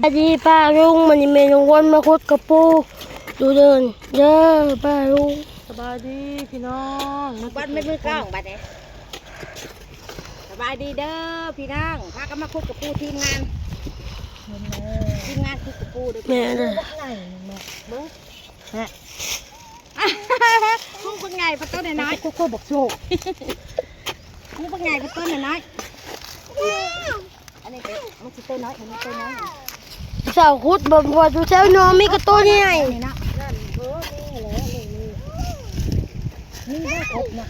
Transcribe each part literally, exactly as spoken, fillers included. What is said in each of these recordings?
สวัสดีป้าลุง มันนี้แม่น้องวันมาขุดกระปู ดูเดิน เด้อป้าลุง สบายดีพี่น้อง วันไม่มือกล้องบัดนี้ สบายดีเด้อพี่น้อง พากันมาขุดกระปูทีมงาน ทีมงานขุดกระปูเด้อ แม่เด้อ บักใหญ่แม่ เบิ่ง ฮะ กุ้งบักใหญ่ปลาต้นน้อยๆ โคตรบักโซ กุ้งบักใหญ่ปลาต้นน้อยๆ อันนี้ก็มันสิตัวน้อย อันนี้ตัวน้อย สาวขุดบ่ บ่ดูแถวน้องมีกระโตใหญ่ นี่นะ นี่ได้ครบนะ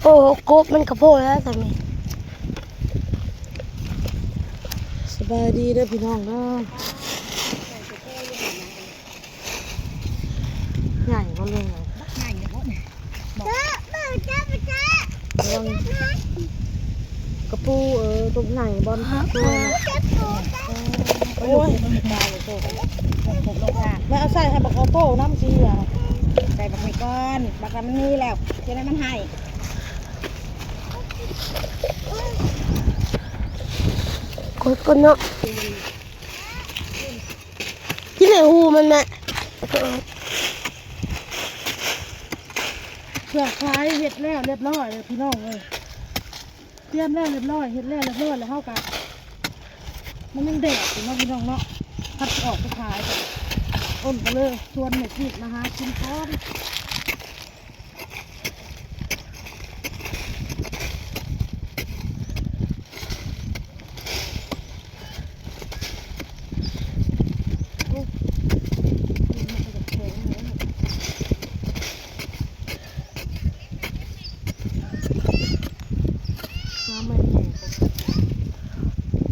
โอ้ กบมันกระโพดแล้วแต่มี สบายดีเด้อพี่น้องเด้อ ใหญ่บ่เลย บักใหญ่เนี่ยโพด เจ้าเจ้าเจ้า ระวังกระปู เออ ตัวใหญ่บอลตัว โอ้ย ตายเลยโต แม่เอาใส่ให้บักเอาโต้น้ำเสีย ใส่บักไว้ก่อน บักมันมีแล้ว จะได้มันให้ กดก่อนเนาะ ที่ไหนหูมันน่ะ เปลือกขายเฮ็ดแล้วเรียบร้อยเลยพี่น้องเอ้ย เตรียมแล้วเรียบร้อย เฮ็ดแล้วเรียบร้อยแล้วเฮากะ มันยังแดดอยู่เนาะพี่น้องเนาะ พัดออกไปขายกัน อ้นก็เลยชวนแม่ชีมาหากินก่อน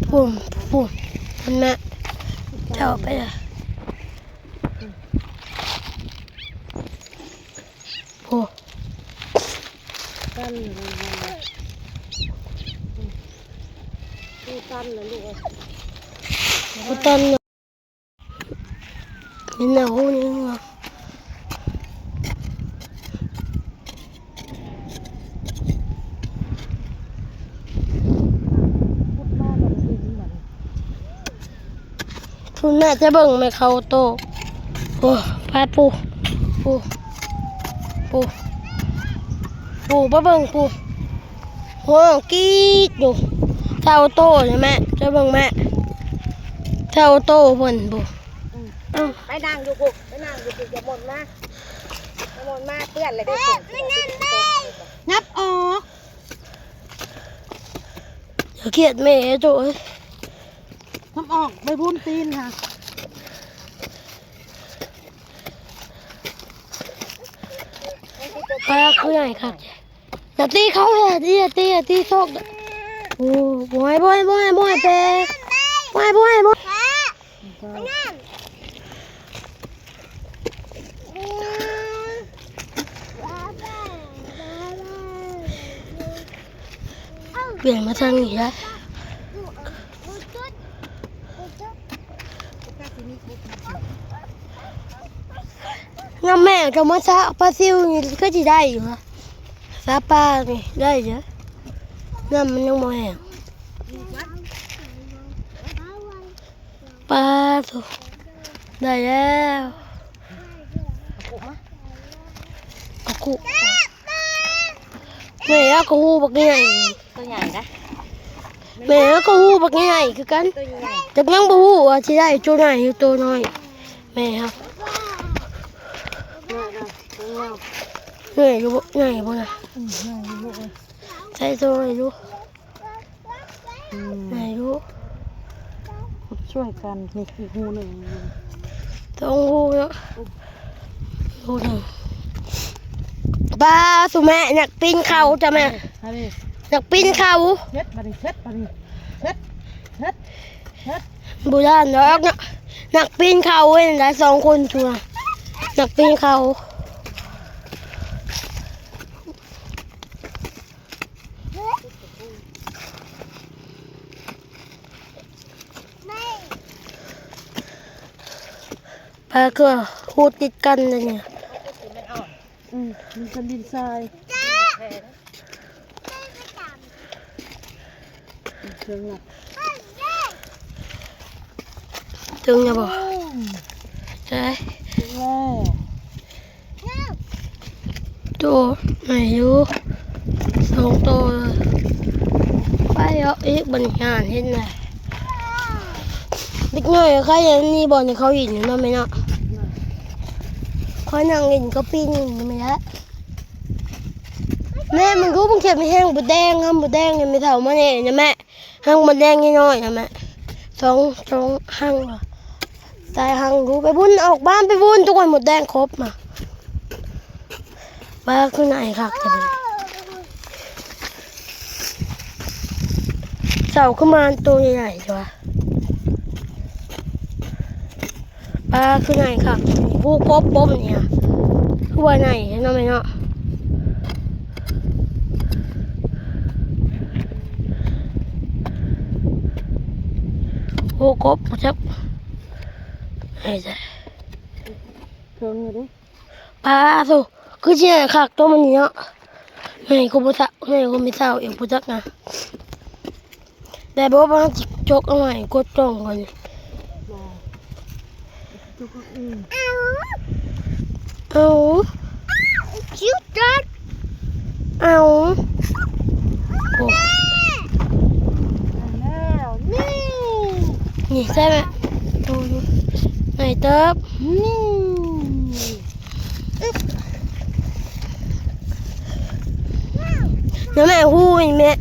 พุ่น พุ่น พุ่นแม่ เจ้าไปเลย โอ้ ตันเลย ตันเลยลูกเอ้ย ตันเลย นี่นะ โอ้ นี่นะ คุณแม่จะเบิ่งไหมเขาโต โอ้ ไปปู ปู ปู ปู มาเบิ่งปู โอ้ กรี๊ดอยู่ เท่าโตใช่ไหม จะเบิ่งแม่ เท่าโตเพิ่นปู อืม เอ้า ไปนั่งอยู่ปู ไปนั่งอยู่ปู อย่าหม่นมา อย่าหม่นมา เปื้อนเลยเด้อ งับออก อย่าเกลียดแม่โจ้ย ทำออกใบบุญตีนค่ะ ปลาคือใหญ่ครับ อย่าตีเขาเลย อย่าตี อย่าตี อย่าตีโชค โอ้ บ่ให้ บ่ให้ บ่ให้ บ่ให้แปะ บ่ให้ บ่ให้ บ่ให้ เปลี่ยนมาทางนี้ละ น้ำแม่ก็มาซะปลาซิวนี่ก็สิได้อยู่ฮะ ซะปลานี่ได้อยู่ น้ำมันยังบ่แห้ง ปลาโถ ได้แล้ว เอากุ แม่เอากระหูบักใหญ่ ตัวใหญ่นะ แม่เอากระหูบักใหญ่คือกัน ตัวใหญ่ จักยังบ่ฮู้ว่าสิได้ตัวใหญ่หรือตัวน้อย แม่ครับ ตัวใหญ่อยู่บ่ ใหญ่บ่นะ อืม ใหญ่อยู่ลูกเอ้ย ใช่ตัวใหญ่อยู่ อืม ไหนรู้ ช่วยกัน นี่อีกหูหนึ่ง ต้องหูเนาะ หูหนึ่ง ปลาสุแม่ อยากปีนเขาจ้ะแม่ เอาดิ อยากปีนเขา เช็ดมาดิ เช็ดมาดิ เช็ด เช็ด เช็ด บ่ย่านดอกเนาะ อยากปีนเขาเว้ย ได้สองคนชัวร์ อยากปีนเขา ปลาก็หูติดกันเลยเนี่ย อืม มันเป็นดินทราย เชิงหลัก ตึงนะบ่ อืม ใช่ โอ้ ตัวไหนอยู่ สองตัวเลย ไปเอาอีกบัดนี้ หาเห็นเลย เด็กน้อยเขายังนี่บ่อนเขาหินอยู่เนาะแม่เนาะ เขานั่งเล่นก็ปีนอยู่ไม่ได้ แม่ มันก็เพิ่งเก็บไม่แห้ง บ่แดง งาม บ่แดง ยังไม่เท่ามาเนี่ยนะแม่ หั่งมดแดงน้อยๆนะแม่ สอง สองหั่งเหรอ ใส่หั่งดู ไปบุญออกบ้าน ไปบุญ ทุกคน มดแดงครบมา ปลาคือไหนคักจังเลย เสาขึ้นมาตัวใหญ่ๆจ้ะ ปลาคือไหนคัก ผู้กบปบเนี่ย คือว่าไหนเนาะแม่เนาะ โอ้ กบจัก ไอ้จ้ะ เคิงอยู่เด้ ปลาโต คือสิใหญ่คักตัวมันนี่เนาะ ไหนก็บ่เศร้า ไหนก็ไม่เศร้า เองบ่จักนะ แต่บอกว่าจิกจกเอาไว้ กดจ้องก่อนนี่ บ่ จุกอืม เอา คิวจัด เอา โอ้ แล้วนี่ นี่ใช่ไหม ดูดู ไหนเติบ นี่ แล้วแม่ฮู้อีกแม่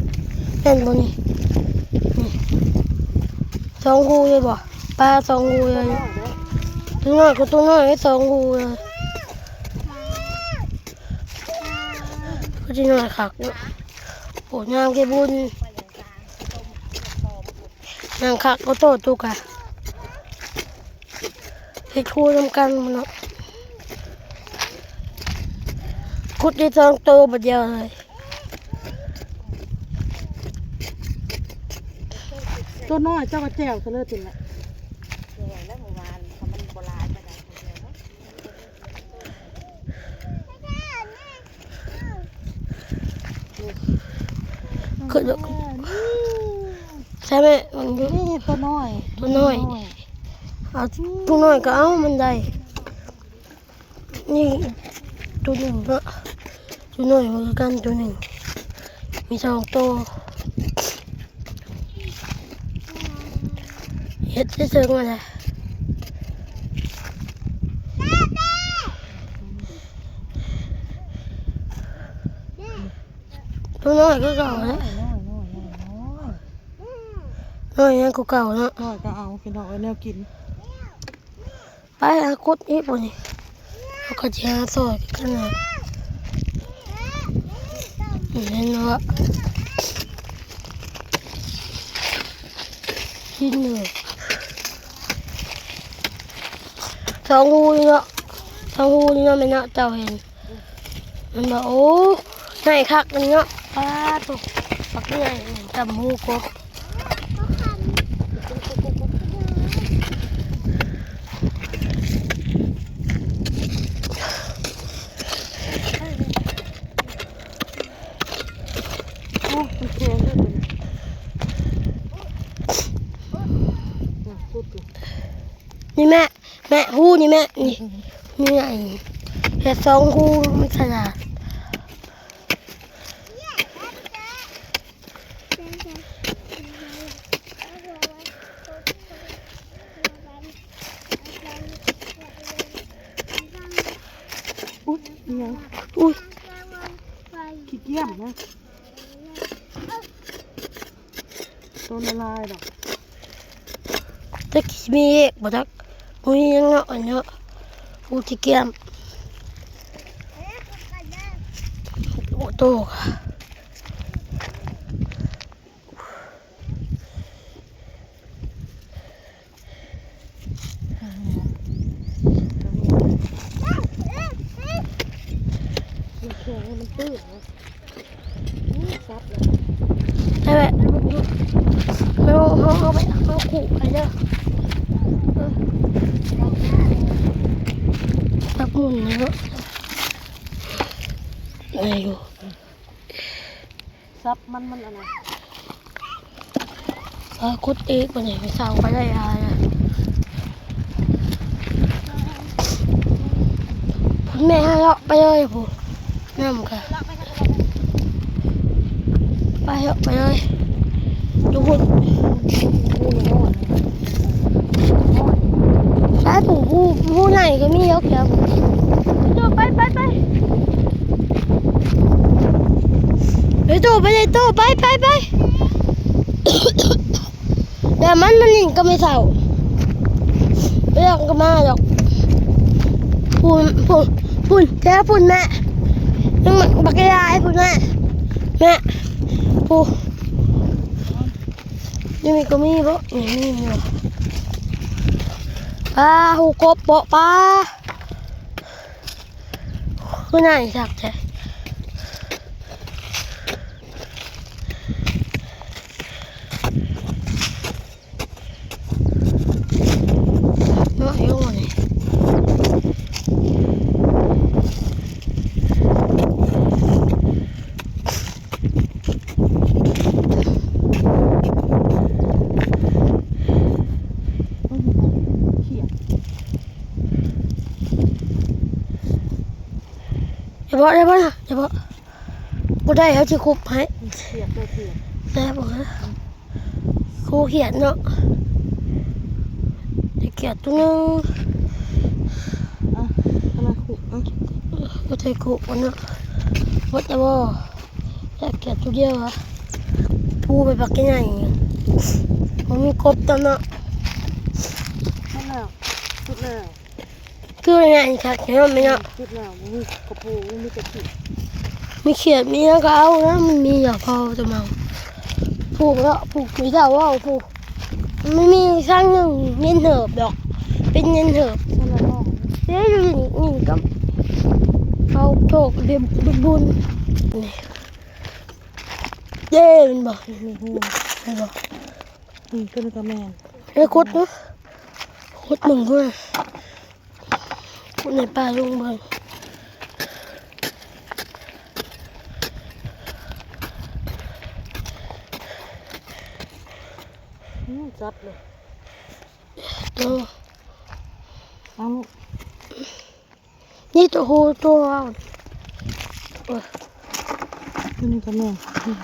เป็นบ่นี่ นี่ สองฮู้เลยบ่ ปลาสองฮู้เลย ตัวน้อยก็ตัวน้อย สองฮู้เลย ก็จะน้อยคักเนาะ โอ้ งามเกบุญ นางคักก็โตตุกอะ เฮ็ดฮู้นำกันเนาะ ขุดได้สองโตบัดเดียวเลย ตัวน้อยเจ้าก็แจ่วซะเลยติละ คือ ใช่ไหม มันอยู่ นี่ตัวน้อย ตัวน้อย ตัวน้อย เอาตัวน้อยก็เอามันได้ นี่ตัวหนึ่งเนาะ ตัวน้อยเหมือนกันตัวหนึ่ง มีสองตัว เฮ็ดเซิงๆมาเลย ตัวน้อยก็เก่าแล้ว น้อยๆๆๆ น้อยยังก็เก่าเนาะ น้อยก็เอาพี่น้อง เอาแนวกิน ไปหาขุดอีกบ่นี่ เขาก็จะหาซอยกันนะ เห็นเนาะ กินเลย สองฮู้นี่เนาะ สองฮู้นี่เนาะ แม่เนาะ เจ้าเห็น มันบอก โอ้ ไหนคักมันเนาะ ปลาตก ปักใหญ่ จำฮู้กบ โอ้ มันแข็งด้วยตัวนี้ อ่ะ พูดอยู่ นี่แม่ แม่ ฮู้นี่แม่ นี่ นี่ไง เห็ดสองฮู้ มันขนาด อุ๊ย เนี่ย อุ๊ย ขี้เกียจนะ ต้นละลายดอก ตะกี้มีเอกบ่จัก บ่มีหยังเนาะ อันเนาะ ผู้ที่เกียม โอ้โต มันแข็งมันตื้นนะ นี่ซับเลย ใช่ไหม เอา เอา เอาไป เอาขู่ไปเด้อ เออ ซับหมุนนะเนาะ ได้อยู่ ซับมัน มันอะไร เออ ขุดอีกบ่นี่ ไปเสาก็ได้อะไรอะ เลาะไปเลยผู้นำค่ะ ไปเถอะไปเลย ดูผู้ไปผู้ผู้ผู้ไหนก็มีเยอะแยะ โตไปไปไป ไปโตไปเลยโตไปไปไป เดี๋ยวมันมันหนีก็ไม่เศร้า เรื่องก็มาดอก พุ่นพุ่นพุ่นแค่พุ่นแม่ ยังบักยายพุ่นแม่ แม่ ผู้ ยังมีก็มีบ่ นี่มีอยู่ ปลา ฮูกบบ่ ปลา คือไหนสักแท้ เนาะ อยู่นี่ เขียด อย่าบอก อย่าบอกนะ อย่าบอก บ่ได้ เขาสิคุบให้ เขียด ได้เขียด แต่บอกนะ คู่เขียดเนาะ ได้เขียดตัวหนึ่ง อ่ะ อะไรคู่ อ่ะ บ่ได้คู่กันเนาะ หมดแล้วบ่ ได้เขียดตัวเดียวอะ ผู้ไปบักใหญ่ มันมีกบตัวเนาะ หมดแล้ว สุดแล้ว คือไงคักแท้แม่เนาะ จุดแล้วมีกระปูมีกระปิ มีเขียด มีหยังก็เอานะ มันมีอย่าพอจะมา ผูกแล้ว ผูกมีแต่ว่าผูก มันมีข้างหนึ่งเงินเหิบดอก เป็นเงินเหิบ นั่นแหละเนาะ เด้ นี่ นี่ก็ เอาโชคดีบุญ นี่ เด้ มันบอก มีหู เห็นบ่ อืม ตัวนี้ก็แม่น เอ้ย ขุดเนาะ ขุดมึงด้วย ขุดในป่าลุงเบิ่ง อืม จับเลย โต เอา นี่ตัวผู้ตัวเอา โอ้ย ตัวนี้ก็แม่น นี่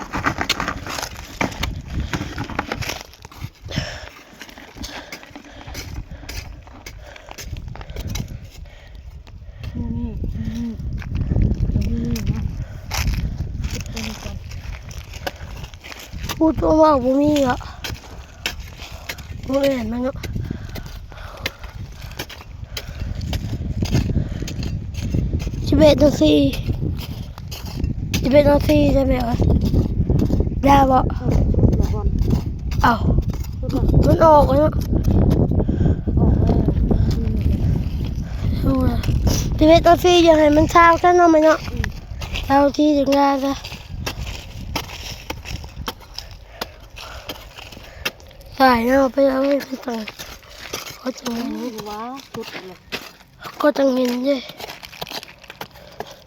นี่ นี่ นี่นะ ตัวนี้ก่อน ผู้ตัวว่าบ่มีอ่ะ บ่เห็นมันเนาะ สิบเอ็ดนาที สิบเอ็ดนาทีใช่ไหมวะ ได้บ่ เออ เดี๋ยวก่อน เอ้า เดี๋ยวก่อน มันออกแล้วเนาะ ออกแล้ว อืม เอาล่ะ สิบเอ็ดนาที อย่าให้มันเช้าซะเนาะ แม่เนาะ อืม เช้าที่ถึงได้ซะ ตายแล้ว ไปเอาให้มันตาย เขาจะเห็น นี่ว้า สุดเลย เขาจะเห็นเด้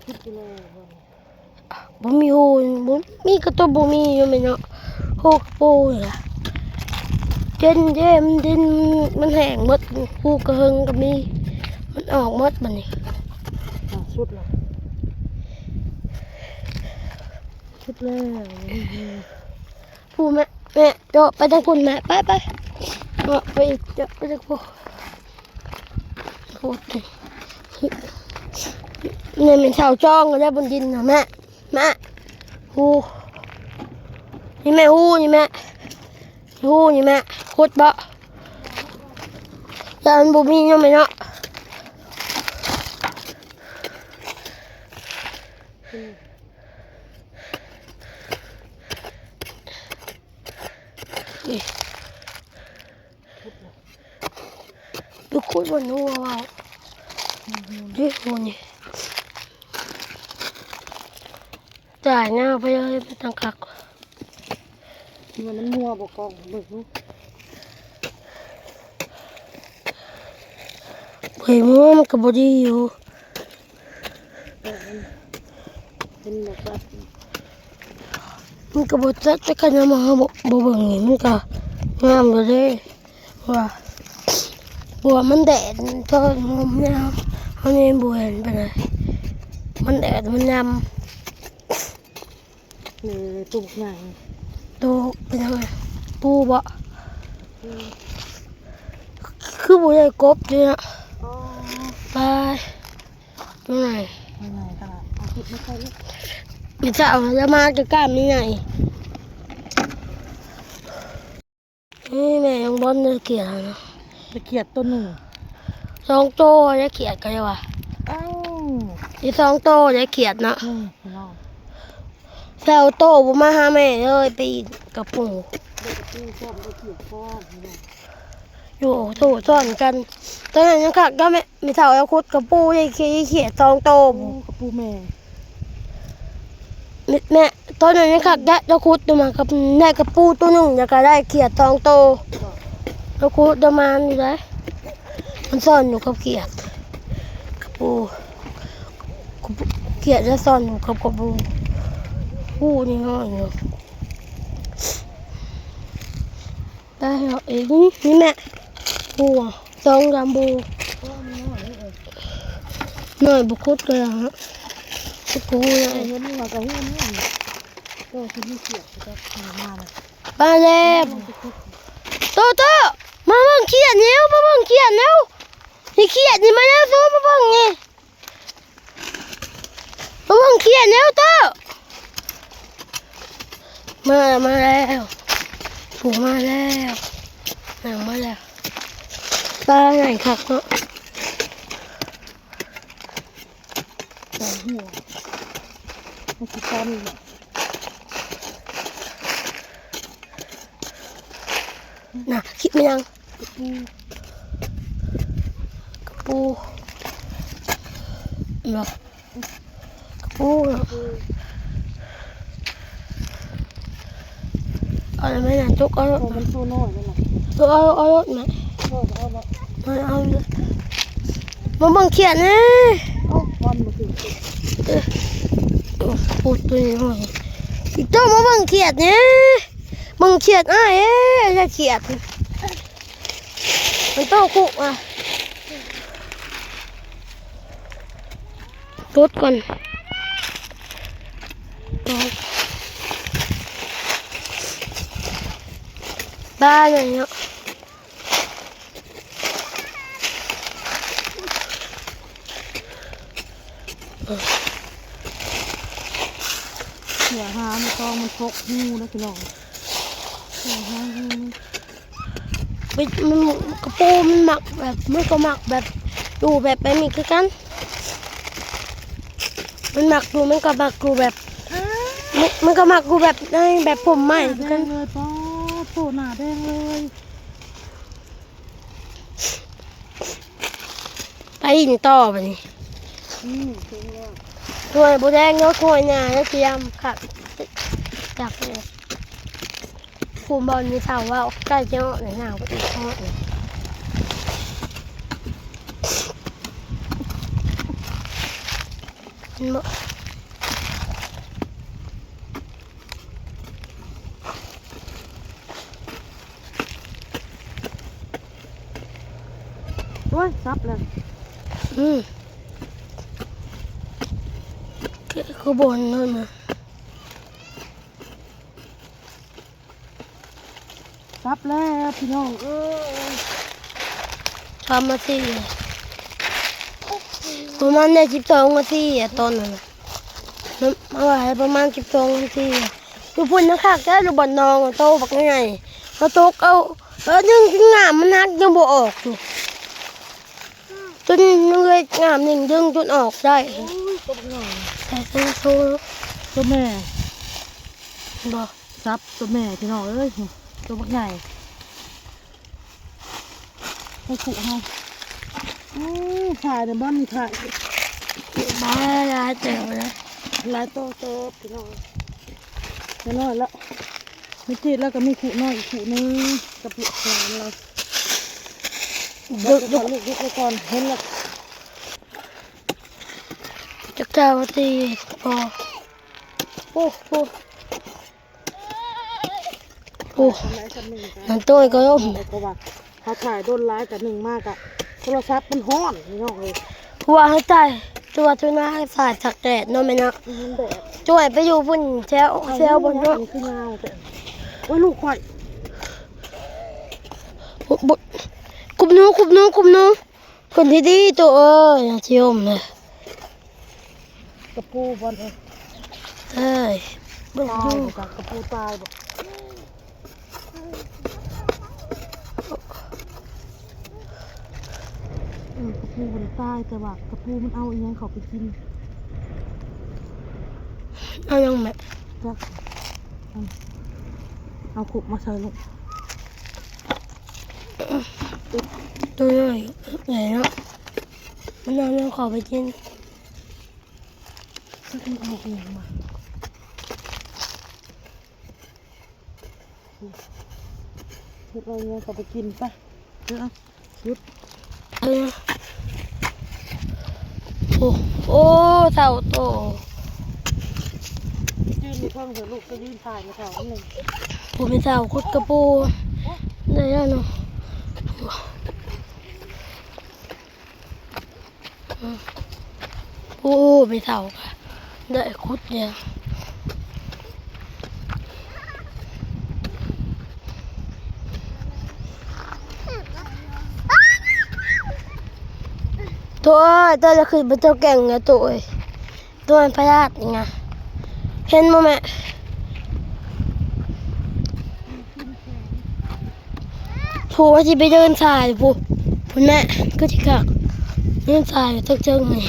สุดเลย บ่มีฮู บ่มีกระตุก บ่มีอยู่แม่นเนาะ ฮูกระปูนี่ล่ะ เด่นเด้ มันเด่น มันแห้งหมด ฮูกระเหิงก็มี มันออกหมดบัดนี้ อ่ะ สุดแล้ว สุดแล้ว ผู้แม่ แม่ เจาะไปทางพุ้นแม่ ไป ไป เจาะไปอีก เจาะไปทางพุ้น โคตรเลย เนี่ยแม่นเสาจ้องก็ได้บนดินนะแม่ แม่ ฮู นี่แม่ ฮู นี่แม่ ฮู นี่แม่ ขุดบ่ แต่มันบ่มีเนาะแม่เนาะ นี่ ดูขุดบนหัวว่าว เฮ้ย หัวนี่ จ่ายหน้าไปเลย ไม่ต้องกัก มันมันมัวบ่กองเบิ่งดู เฮ้ย มันก็บ่ดีอยู่ เออ มันเป็นแบบว่า มันก็บ่จัดแต่คันเอามาบ่ บ่เบิ่งนี่มันก็งามอยู่เด้ ว่า บัวมันแดดตอนลมเนี่ย เฮานี่บ่เห็นปานใด มันแดดมันยำ เออ ตัวบักใหญ่ ตัวเป็นยังไง ปูบ่ อืม คือบ่ได้กบเลยนะ อ๋อ ไป ตัวไหน ตัวไหนขนาด เอาคลิปไม่ค่อยเล่น มีสาวแล้วมาจะกล้ามนี่ไง นี่แม่ยังบ่ได้เขียดนะ ไปเขียดตัวหนึ่ง สองโตได้เขียดกันเลยว่ะ อ้าว อีสองโตได้เขียดเนาะ อืม พี่น้อง แซวโตบ่มาหาแม่เลย ไปอีกกระปู ได้กระปูพร้อม ได้เขียดพร้อม พี่น้อง อยู่โตซ้อนกัน ตอนนั้นยังคักก็แม่ มีเฒ่าเอาขุดกระปูได้เขียด เขียดสองโต โอ้ กระปูแม่ แม่ แม่ ตอนนั้นยังคักแด้ เจ้าขุดตัวมากับ ได้กระปูตัวหนึ่ง แล้วก็ได้เขียดสองโต เจ้าขุดตัวมานี่ได้ มันซ่อนอยู่กับเขียด กระปู กระปู เขียดจะซ่อนอยู่กับกระปู ปูนี่น้อยอยู่ ได้แล้วเอง นี่แม่ ปูอะ สองสามปู หน่อยบุคุดเลยอะฮะ บุคุดเลย เห็นนี่มากระหู้นี่ โตที่นี่เขียดก็มาเลย มาแล้ว โตโต มาเบิ่งเขียดเร็ว มาเบิ่งเขียดเร็ว นี่เขียดนี่มาแล้ว โตมาเบิ่งนี่ มาเบิ่งเขียดเร็วโต มา มาแล้ว ผูมาแล้ว หนังมาแล้ว ปลาใหญ่คักเนาะ สองหัว มันคือปลาหนึ่ง น่ะ คิดไม่ยัง กระปู กระปู เนาะ กระปู เอาเลยไหมน่ะ จุกเอา โอ้ มันตัวน้อยนั่นน่ะ จุกเอา เอารถไหม โอ้ เอาละ เอา เอาเลย มาเบิ่งเขียดนี่ เอาควันมาสิ เออ โอ้ ตัวน้อย อีโตมาเบิ่งเขียดนี่ เบิ่งเขียดอ้ายเอ้ย อย่าเขียด มันโตคุอ่ะ ตดก่อน ตด บ้าเลยเนาะ เสียหาไม่ต้องมันพกหูนะพี่น้อง เสียหาหู มัน มัน กระปูมันมักแบบ มันก็มักแบบ อยู่แบบแบบนี้คือกัน มันมักอยู่ มันก็มักอยู่แบบ มัน มันก็มักอยู่แบบในแบบผมใหม่คือกัน หน้าแดงเลยป้า โตหน้าแดงเลย ไปอินต่อบัดนี้ อืม ถึงแล้ว ถ้วยบ่แดงเนาะ ถ้วยหญ้าแล้วเตรียมคัก อยากเลย ภูมิบอลมีเสาว่าใกล้จะเหาะเลย หนาวก็อีกเหาะเลย เห็นบ่ โอ้ย ซับเลย อืม คือ คือบนนั่นนะ ซับแล้วพี่น้องเอ้ย สามนาที ประมาณได้สิบสองนาทีอะ ตอนนั้นน่ะ มัน เอาไว้ประมาณสิบสองนาทีอะ อยู่พุ่นนะคักแท้ อยู่บ่อนนองอะ โตบักใหญ่ มาตกเอา เออ ดึงงามมันหักยังบ่ออกอยู่ จนเงยงามหนึ่งดึงจนออกได้ โอ้ย ตัวบักใหญ่ ใส่เสื้อโซ่ ตัวแม่ บ่ ซับตัวแม่พี่น้องเอ้ย ตัวบักใหญ่ ให้ขุให้ อู้ ถ่ายในบ้านนี่ถ่าย มาหลายเติบเลย หลายโตเติบพี่น้อง น้อยละ ไม่ติดแล้วก็มีขุน้อยอีกขุหนึ่ง กับหลานเรา ดึก ดึก ลูก ดึกไว้ก่อน เห็นแล้ว จักเจ้าตีพอ โอ้โห โอ้ นั่นโต้ยก็ล้ม เพราะว่าเขาถ่ายโดนร้ายกับหนึ่งมากอะ โทรศัพท์มันฮ้อนพี่น้องเอ้ย เพราะว่าให้ตาย ตัวทูน่าสายตากแดดเนาะแม่เนาะ มันแดด จ่อยไปอยู่พุ่นแถวแถวบนเนาะ อันนี้คืองามแต่ โอ้ย ลูกข่อย บุ บุ คุบหนู คุบหนู คุบหนู คนที่ดีตัวเอ้ย อย่าเที่ยวเลย กระปูบอลเอ้ย เอ้ย เบิ่ง ตาย ดู บ่จ๊ะ กระปูตายบ่ อืม กระปูมันตาย แต่ว่ากระปูมันเอาอีหยังเขาไปกิน เอายังแม่ จ้ะ อืม เอาขบมาใส่ลูก ตัวใหญ่ ใหญ่เนาะ มันเอายังเขาไปกิน มันเอาเองมา เฮ็ดเอาเงินก็ไปกินไป เด้อ ชุด เออ โอ้ โอ้ เฒ่าโต ยืนอยู่เพิ่งเถอะลูก ไปยืนถ่ายมาแถวนึง ผู้มีเฒ่าขุดกระปู ได้แล้วเนาะ โอ้ ไม่เท่าค่ะ ได้ขุดเนี่ย ตัวเอ้ย ตัวจะขึ้นไปตัวแก่งไงตัวเอ้ย ตัวมันพลาดนี่ไง เห็นบ่แม่ ผู้ว่าสิไปเดินสายผู้ ผู้แม่ก็สิคัก เดินสายอยู่เทิงๆนี่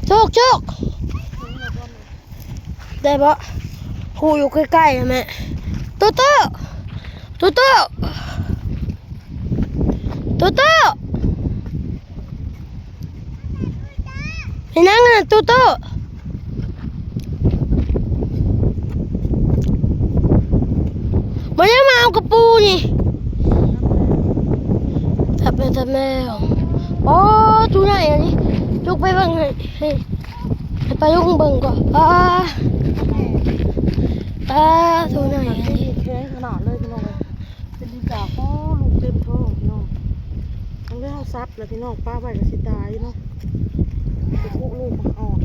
โชค โชค ได้บ่ ผู้อยู่ใกล้ๆนะแม่ โตโต้ โตโต้ โตโต้ ไปนั่งน่ะ โตโต้ มาเด้อ มาเอากระปูนี่ จับแม่ จับแม่ โอ้ ตัวใหญ่อันนี้ จุกไปเบิ่งให้ ให้ ให้ปลาลุงเบิ่งก่อน ปลา ปลา ตัวใหญ่อันนี้ แข็งขนาดเลยพี่น้องเอ้ย เป็นดีจ่า โอ้ ลูกเต็มท้องพี่น้อง มันได้เอาซับแล้วพี่น้อง ปลาไว้ก็สิตายเนาะ ไปคุลูกมันออก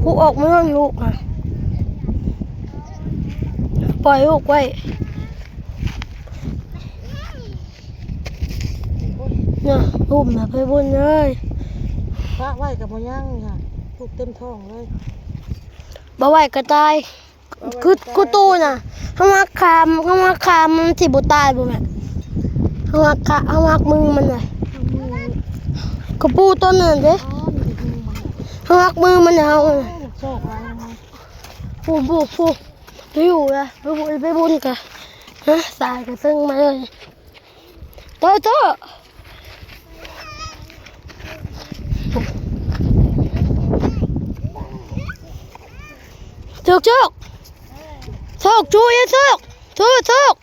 คุออกมาเบิ่งลูกอะ ปล่อยลูกไว้ เนี่ย อุ้มนะไปบุญเลย ปะไว้กับบ่ย่างนี่ค่ะ ลูกเต็มท้องเลย บ่ไว้ก็ตาย คือ คือตู้น่ะ เฮาหักขา เฮาหักขามันสิบ่ตายบ่แม่ เฮาหักขา เฮาหักมือมันน่ะ กระปูตัวนั้นเด้ เฮาหักมือมันน่ะ เฮา โชคร้ายนะ ฟู ฟู ฟู ไปอยู่นะ ไปบุญ ไปบุญกะ ฮะ สายกระเซิงมาเลย โตโต้ โชค โชค โชค ชู เอ้ย โชค ชู โชค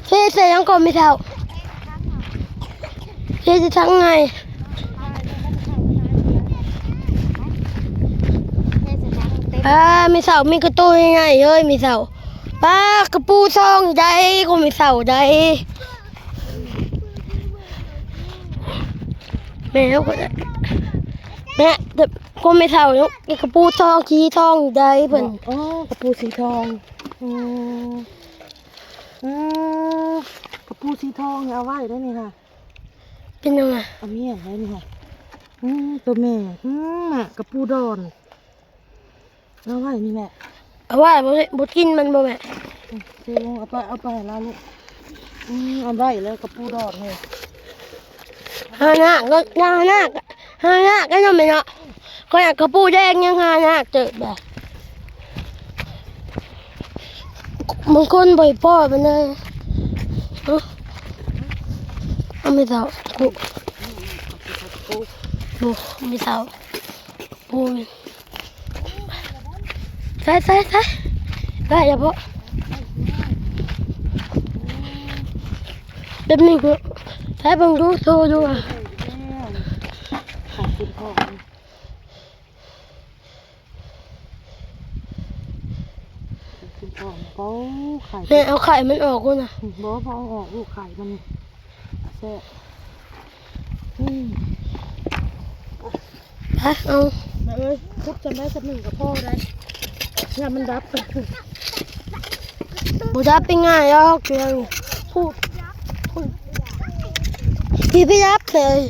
เทใส่ยังก่อนไม่เท่า เทใส่ทั้งไง อ่า มีเสา มีกระตูใหญ่ๆเอ้ย มีเสา ปลากระปูซองใด ก็มีเสาใด แม่ก็ได้ แม่ แต่ก็มีเสาเนาะ กระปูทอง สีทองใดเพิ่น อ๋อ กระปูสีทอง อืม อืม กระปูสีทองเนี่ยเอาไว้ได้นี่ค่ะ เป็นยังไง เอาเมียนไว้นี่ค่ะ อืม ตัวแม่ อืม แม่ กระปูดอน เอาไว้นี่แม่ เอาไว้บ่ บ่กินมันบ่แม่ อืม ซื้อลงเอาไป เอาไปให้ลาวลูก อืม เอาไว้แล้วกระปูดอนเลย หายากเนาะ หายาก หายากได้เนาะแม่เนาะ ข้อยอยากกระปูแดงยังหายากเจอแบบ บางคนบ่อยป้อมันเลย เอ้า เอาไม่เท่า กู โอ้ ไม่เท่า โอ้ย ใส่ ใส่ ใส่ ได้อย่าบ่ แบบนี้ก็ ใส่เบิ่งดู โทรดูอะ ขอบคุณพ่อ อืม โอ้ ไข่ แม่เอาไข่มันออกก่อนนะ บ่ บ่เอาออกลูก ไข่มันแซ่บ อืม ไปเอา มาเอ้ย ทุบจำได้สักหนึ่งกับพ่อได้ เนี่ยมันดับ บ่ดับเป็นง่ายหรอกเดี๋ยวพูด พูด พี่ พี่ดับเลย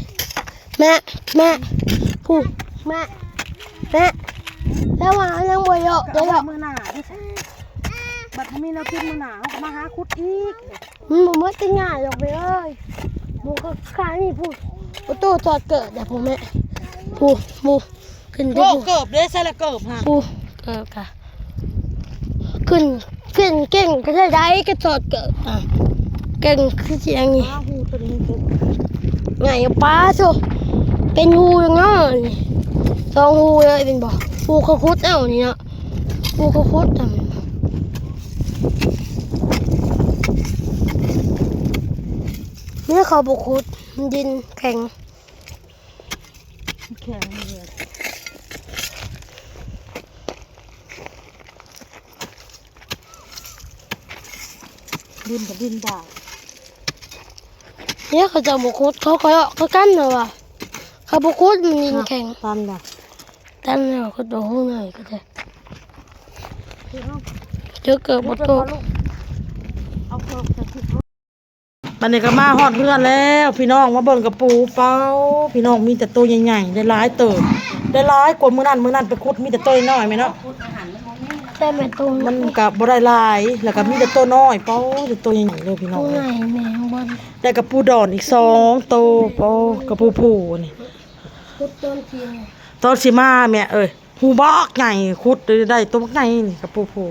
แม่ แม่ พูด แม่ แม่ แล้วว่ายังบ่เยอะ เดี๋ยวเยอะ เอาไว้มื้อหน้าเด้อ บัดบ่มีแนวกินมื้อหน้า เฮาก็มาหาขุดอีก มันบ่หมดแต่ง่ายดอกเว้ย หมู่เขาขายนี่พูด โอ้โต ถอดเกิบเด้อพูดแม่ พูด พูด ขึ้น โอ้ เด้อพูด เกิบเด้ ใส่ละเกิบฮะ พูด เกิบค่ะ ขึ้น ขึ้นเก่งก็ได้ ได้ก็ถอดเกิบอ่ะ เก่งคือเสียงนี่ อ้าว หูตัวนี้มันเกิบ ไงอะป้าโซ เป็นหูอย่างเงี้ยนี่ สองหูเลยเป็นบ่ หูเขาขุดเอานี่เนาะ หูเขาขุดเอา นี่เขาบ่ขุด ดินแข็ง แข็งเลย ดินกับดินดาบ เนี่ยเขาจะบ่ขุด เขาก็เลาะคือกันเนาะว่ะ เขาบ่ขุด มันดินแข็ง ตันบ่ ตันแล้วก็โดนเลยก็ได้ เดี๋ยวเอา เดี๋ยวเกิดบ่โต เอาเกิบใส่ถุง บัดนี้ก็มาฮอดเฮือนแล้ว พี่น้องมาเบิ่งกระปู เป้า พี่น้องมีแต่โตใหญ่ๆ ได้หลายเติบ ได้หลายกว่ามื้อนั้น มื้อนั้นไปขุดมีแต่โตน้อยแม่เนาะ แต่แม่โต มันก็บ่ได้หลาย แล้วก็มีแต่โตน้อย เป้า แต่โตใหญ่ๆ เลยพี่น้อง โตใหญ่แม่ข้างบน ได้กระปูดอนอีกสองโต เป้า กระปูผู้นี่ ขุดต้นเทียน ตอนสิมาแม่เอ้ย หูบักใหญ่ ขุดได้โตบักใหญ่นี่กระปูผู้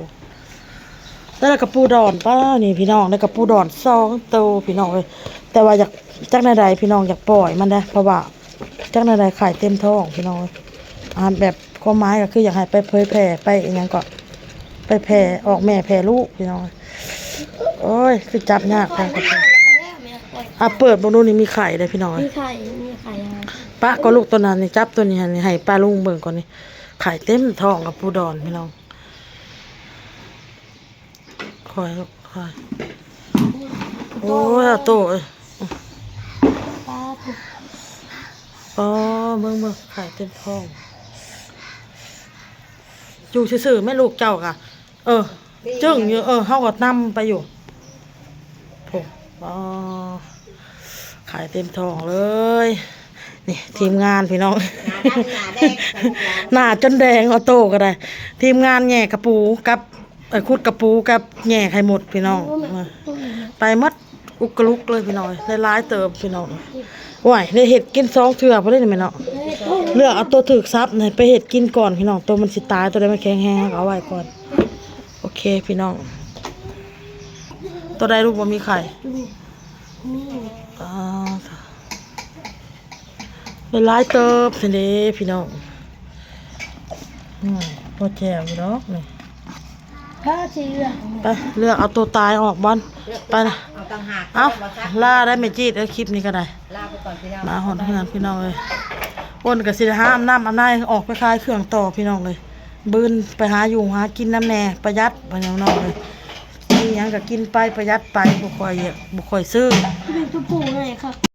แล้วกระปูดอน ป้า นี่พี่น้อง ได้กระปูดอนสองโตพี่น้องเอ้ย แต่ว่าอยาก จักแนวใดพี่น้องอยากปล่อยมันนะ เพราะว่าจักแนวใดไข่เต็มท้องพี่น้องเอ้ย อ่า แบบความหมายก็คืออยากให้ไปเผยแพร่ไปอิหยังก็ไปแพร่ออกแม่แพร่ลูกพี่น้องเอ้ย โอ้ย คือจับยากแท้ อ่ะ เปิดเบิ่งดูนี่มีไข่เลยพี่น้องเอ้ย มีไข่ มีไข่อะไร ปะก็ลูกตัวนั้นนี่ จับตัวนี้ให้ ให้ป้าลุงเบิ่งก่อนนี่ ไข่เต็มท้องกระปูดอนพี่น้อง คอยลูกคอย โอ้ย โตเอ้ย ป้า อ๋อ เบิ่ง เบิ่ง ไข่เต็มท้อง อยู่ซื่อๆ แม่ลูกเจ้ากะ เออ จึ้งอยู่ เออ เฮาก็นำไปอยู่ โอ้ อ๋อ ไข่เต็มท้องเลย นี่ทีมงานพี่น้อง หน้าดำหน้าแดง หน้าจนแดง เอาโตก็ได้ ทีมงานแหย่กระปูกับ เอ่อ ขุดกระปูกับแหย่ไข่มดพี่น้อง โอ้แม่ มา โอ้แม่ ไปหมดอุกกะลุกเลยพี่น้อง ได้หลายเติบพี่น้อง โอ้ย ได้เฮ็ดกินสองเทื่อพอได้นี่แม่เนาะ เลือกเอาตัวถืกสับนี่ไปเฮ็ดกินก่อนพี่น้อง ตัวมันสิตาย ตัวใดมันแข็งแรงก็เอาไว้ก่อน โอเคพี่น้อง ตัวใดลูกบ่มีไข่ นี่ อ่า หลายเติบสิเด้พี่น้อง อืม พอแจ่วอยู่ดอกนี่ ถ้าสิเลือก ไป เลือกเอาตัวตายออกบ่อน ไปนะ เอาต่างหาก เอา เอามาซัก ลาได้แม่จีด เออ คลิปนี้ก็ได้ ลาไปก่อนพี่น้อง มาฮอดเฮือนพี่น้องเอ้ย อ้นก็สิได้หาอาบน้ำอาบใน ออกไปขายเครื่องต่อพี่น้องเอ้ย บืนไปหาอยู่หากินนำแน่ ประหยัดพี่น้องเอ้ย มีหยังก็กินไป ประหยัดไป บ่ค่อย บ่ค่อยซื้อ เป็นตุ๊ปูไงคะ